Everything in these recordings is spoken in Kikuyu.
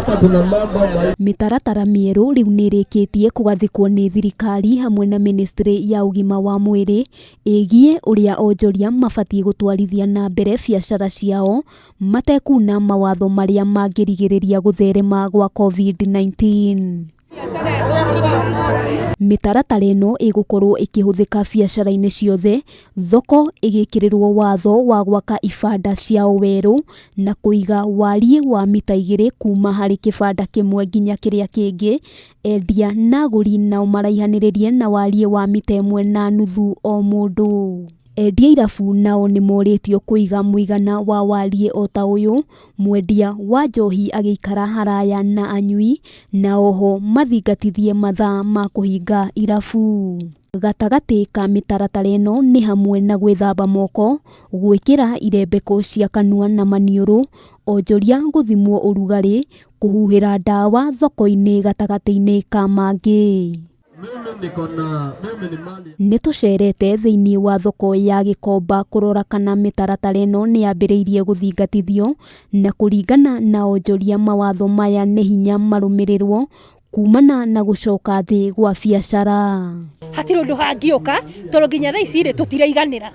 Hapa tuna mambo mai Mĩtaratara mĩerũ rĩu nĩ ĩrĩkĩtie kũgathĩkwo nĩ thirikari hamwe na ministry ya ũgima wa mwĩrĩ ĩgiĩ ũrĩa onjoria mabatiĩ gũtwarithia na mbere biacara ciao matekuna mawatho marĩa mangĩrigĩrĩria gũtherema gwa COVID-19. Mĩtaratara ĩno ĩgũkorwo ĩkĩhũthĩka biacara-inĩ ciothe, thoko ĩgĩkĩrĩrwo watho wa gwaka ibanda ciao werũ na kũiga wariĩ wa mita 2 kuma harĩ kĩbanda kĩmwe nginya kĩrĩa kĩngĩ, endia na agũri nao maraihanĩrĩrie na wariĩ wa mita 1.5 o mũndũ. Endia irabu nao nĩmorĩtio kũiga mũigana wa wariĩ o ta ũyũ, mwendia wa njohi agĩikara haraya na anyui, na oho mathingatithie mathaa ma kũhinga irabu. Gatagatĩ ka mĩtaratara ĩno nĩ hamwe na gwĩthamba moko, gwĩkĩra irembeko cia kanua na maniũrũ, onjoria gũthimwo ũrugarĩ, kũhuhĩra ndawa thoko-inĩ gatagatĩ-inĩ ka mangĩ. Mimi niko na mimi ni mali Nĩ tũcerete thĩinĩ wa thoko ya Gĩkomba kũrora kana mĩtaratara ĩno nĩ yambĩrĩirie gũthingatithio, na kũringana na onjoria mawatho maya nĩ hinya marũmĩrĩrwo kumana na gũcoka thĩ gwa biacara. Hatirĩ ũndũ hangĩũka tondũ nginya thaa ici rĩ tũtiraiganĩra,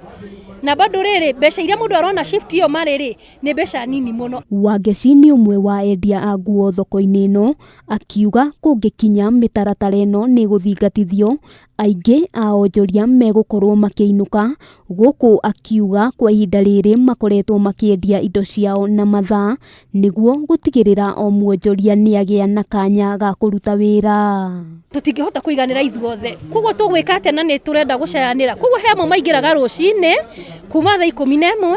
na bado rĩrĩ mbeca iria mũndũ arona shift ĩyo marĩ rĩ nĩ mbeca nini mũno. Wangeci nĩ ũmwe wa endia a nguo thoko-inĩ ĩno, akiuga kũngĩkinya mĩtaratara ĩno nĩ ĩgũthingatithio, aingĩ a onjoria megũkorwo makĩinũka, gũkũ akiuga kwa ihinda rĩrĩ makoretwo makĩendia indo ciao na mathaa nĩguo gũtigĩrĩra o mwonjoria nĩagĩa na kanya ga kũruta wĩra. Tũtingĩhota kũiganĩra ithuothe, koguo tũgwĩka atĩa na nĩ tũrenda gũcayanĩra? Koguo he amwe maingĩraga rũcinĩ kuma thaa 11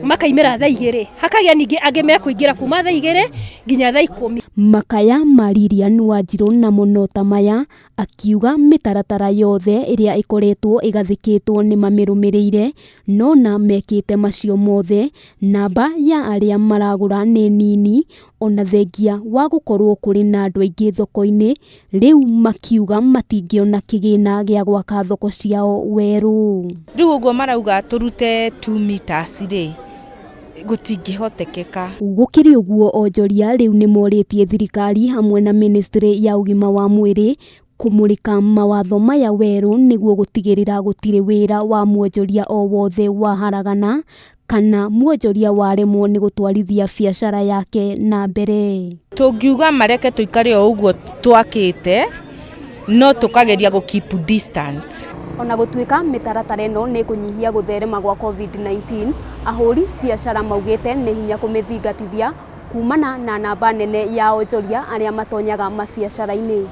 makaimĩra thaa 2, hakagĩa ningĩ angĩ mekũingĩra kuma thaa 2 nginya thaa 10. Makaya ma Lilian Wanjirũ namo no ta maya, akiuga mĩtaratara yothe ĩrĩa ĩkoretwo ĩgathĩkĩtwo nĩ mamĩrũmĩrĩire, no na mekĩte macio mothe, namba ya arĩa maragũra nĩ nini, ona thengia wa gũkorwo kũrĩ na andũ aingĩ thoko-inĩ, rĩu makiuga matingĩona kĩgĩna gĩa gwaka thoko ciao werũ. Rĩu ũguo marauga tũrute 2 meters rĩ, gũtingĩhotekeka. Gũkĩrĩ ũguo, onjoria rĩu nĩ morĩtie thirikari hamwe na ministry ya ũgima wa mwĩrĩ kũmũrĩka mawatho maya werũ nĩguo gũtigĩrĩra gũtirĩ wĩra wa mwonjoria o wothe waharagana kana mwonjoria waremwo nĩ gũtwarithia biacara yake na mbere. Tũngiuga mareke tũikare o ũguo twakĩte, no tũkageria gũ keep distance. Ona gũtuĩka mĩtaratara ĩno nĩ ĩkũnyihia gũtherema gwa COVID-19, ahũri biacara maugĩte nĩ hinya kũmĩthingatithia kumana na namba nene ya onjoria arĩa matonyaga mabiacara-inĩ.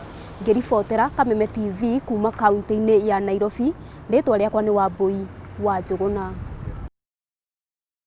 Ngĩribotera Kameme TV kuma kaunti-inĩ ya Nairobi, rĩtwa rĩakwa nĩ Wambui wa Njũgũna.